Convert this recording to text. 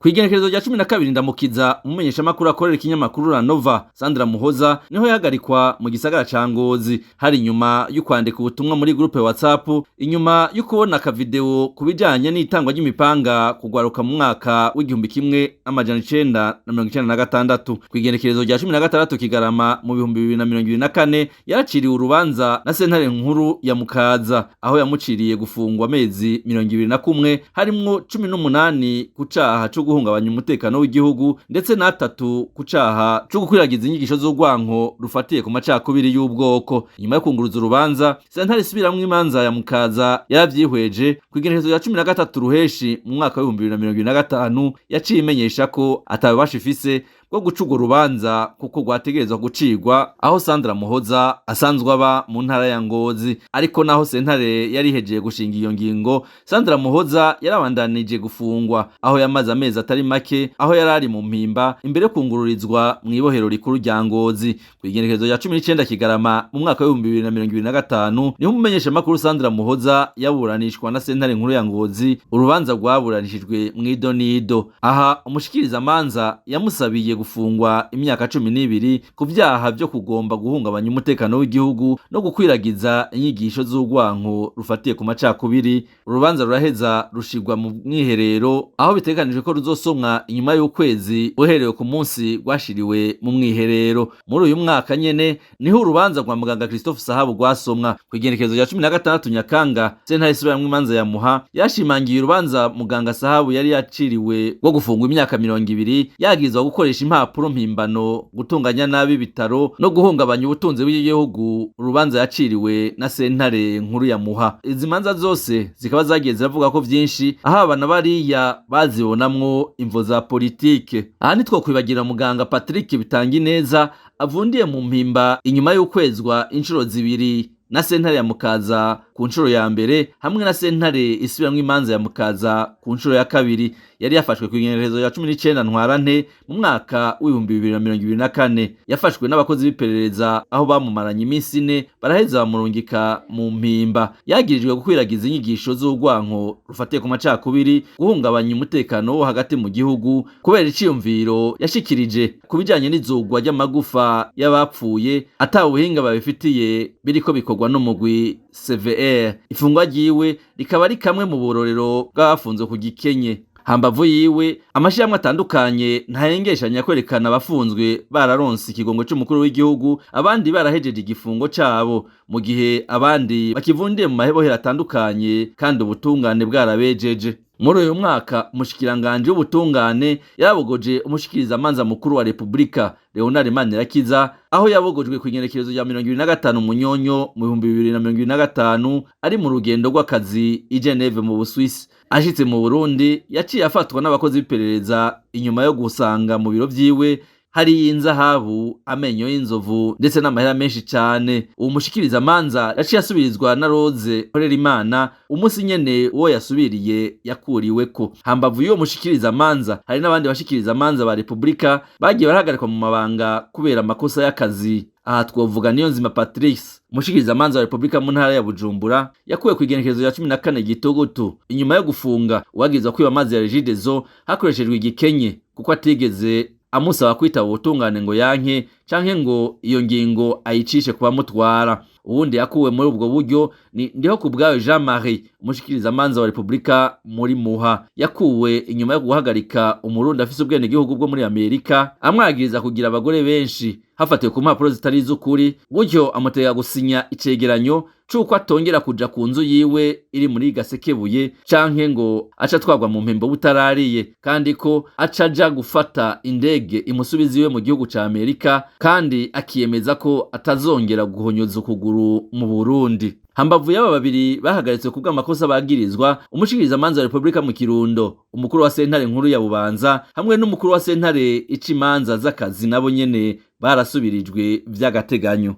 Kw'igenekerezo rya 12 Ndamukiza, umumenyeshamakuru akorera ikinyamakuru Ranova, Sandra Muhoza, niho yahagarikwa mu gisagara ca Ngozi. Hari inyuma yo kwandika ubutumwa muri groupe WhatsApp, inyuma yo kubona akavideo ku bijanye n'itangwa ry'imipanga kugwaruka mu mwaka w'1996. Kw'igenekerezo rya 16 Kigarama mu 2024, yaraciriwe urubanza na sentare nkuru ya Mukaza, aho yamuciriye gufungwa amezi 21, harimwo 18 ku caha co guhungabanya umutekano w'igihugu, ndetse n'atatu ku caha co gukwiragiza inyigisho z'urwanko rufatiye ku macakubiri y'ubwoko. Inyuma yo kunguruza urubanza, sentare isubiramwo imanza ya Mukaza yaravyihweje. Kw'igenekerezo rya 13 Ruheshi mu mwaka w'2025, yaciye imenyesha ko atabubasha ifise bwo guca urwo rubanza, kuko rwategerezwa gucirwa aho Sandra Muhoza asanzwe aba mu ntara ya Ngozi. Ariko naho sentare yari ihejeye gushinga iyo ngingo, Sandra Muhoza yarabandanije gufungwa, aho yamaze amezi atari make aho yari ari mu Mpimba, imbere yo kungururizwa mw'ibohero rikuru rya Ngozi. Kw'igenekerezo rya 19 Kigarama mu mwaka w'2025, niho umumenyeshamakuru Sandra Muhoza yaburanishwa na sentare nkuru ya Ngozi. Urubanza rwaburanishijwe mw'idonido. Aha umushikirizamanza yamusabiye gufungwa imyaka 12 ku vyaha vyo kugomba guhungabanya umutekano w'igihugu no gukwiragiza inyigisho z'urwanko rufatiye ku macakubiri. Urubanza ruraheza rushirwa mu mwiherero, aho bitegekanijwe ko ruzosomwa inyuma y'ukwezi uherewe ku munsi rwashiriwe mu mwiherero. Muri uyu mwaka nyene niho urubanza rwa muganga Christophe Sahabu rwasomwa. Kw'igenekerezo rya 16 Nyakanga, sentare isubiramwo imanza ya Muha yashimangiye urubanza muganga Sahabu yari yaciriwe rwo gufungwa imyaka 20, yagirizwa gukoresha impapuro mpimbano, gutunganya nabi ibitaro no guhungabanya ubutunzi bw'igihugu. Urubanza yaciriwe na sentare nkuru ya Muha. Izi manza zose zikaba zagiye ziravuga ko vyinshi, aho abana bariya bazibonamwo imvo za politike. Aha ntitwokwibagira muganga Patrick Bitangineza avundiye mu Mpimba inyuma y'ukwezwa inshuro zibiri na sentare ya Mukaza ku nshuro ya mbere, hamwe na sentare isubiramwo imanza ya Mukaza ku nshuro ya kabiri. Yari yafashwe ku igenekerezo rya 19 Ntwarante mu mwaka w'2024. Yafashwe n'abakozi b'iperereza, aho bamumaranye iminsi 4, baraheza bamurungika mu Mpimba. Yagirijwe gukwiragiza inyigisho z'urwanko rufatiye ku macakubiri, guhungabanya umutekano wo hagati mu gihugu, kubera iciyumviro yashikirije ku bijanye n'izugwa ry'amagufa y'abapfuye ata buhinga babifitiye, biriko bikorwa n'umugwi CVR. Ifungwa ryiwe rikaba ari kamwe mu burorero bw'abafunzwe ku gikenye. Hambavu yiwe, amashirahamwe atandukanye ntahengeshanya kwerekana abafunzwe bararonse ikigongo c'umukuru w'igihugu, abandi barahejeje igifungo cabo, mu gihe abandi bakivundiye mu mahebohero atandukanye kandi ubutungane bwarabejeje. Muri uyu mwaka, umushikiranganji w'ubutungane yarabogoje umushikirizamanza mukuru wa Repubulika Leonard Manirakiza, aho yabogojwe ku igenekerezo rya 25 Munyonyo mu 2025, ari mu rugendo rw'akazi i Geneve mu Busuwisi. Ashitse mu Burundi, yaciye afatwa n'abakozi b'iperereza inyuma yo gusanga mu biro vyiwe hari inzahabu, amenyo y'inzovu ndetse n'amahera menshi cane. Uwo mushikirizamanza yaciye asubirizwa na Rose Imana. Umunsi nyene uwo yasubiriye yakuriweko. Hambavu y'uwo mushikirizamanza, hari n'abandi bashikirizamanza ba Repubulika bagiye barahagarikwa mu mabanga kubera amakosa y'akazi. Aha twovuga Niyonzima Patrice, umushikirizamanza wa Repubulika mu ntara ya Bujumbura, yakuwe ku igenekerezo rya 14 Gitugutu, inyuma yo gufunga uwagirizwa kwiba amazi ya Regideso hakoreshejwe igikenye, kuko atigeze amusaba kwitaba ubutungane ngo yanke canke ngo iyo ngingo ayicishe kubamutwara. Uwundi yakuwe muri ubwo buryo ni Ndiho Kubwayo Jean Marie, umushikirizamanza wa Repubulika muri Muha. Yakuwe inyuma yo guhagarika umurundi afise ubwenegihugu bwo muri Amerika, amwagiriza kugira abagore benshi hafatiwe ku mpapuro zitari iz'ukuri, gutyo amutega gusinya icegeranyo c'uko atongera kuja ku nzu yiwe iri muri Gasekebuye, canke ngo aca atwarwa mu Mpembo butarariye, kandi ko aca aja gufata indege imusubiza iwe mu gihugu ca Amerika, kandi akiyemeza ko atazongera guhonyoza ukuguru mu Burundi. Hambavu y'aba babiri bahagaritswe kubw'amakosa bagirizwa, umushikirizamanza wa Repubulika mu Kirundo, umukuru wa sentare nkuru ya Bubanza hamwe n'umukuru wa sentare ica imanza z'akazi nabo nyene barasubirijwe vy'agateganyo.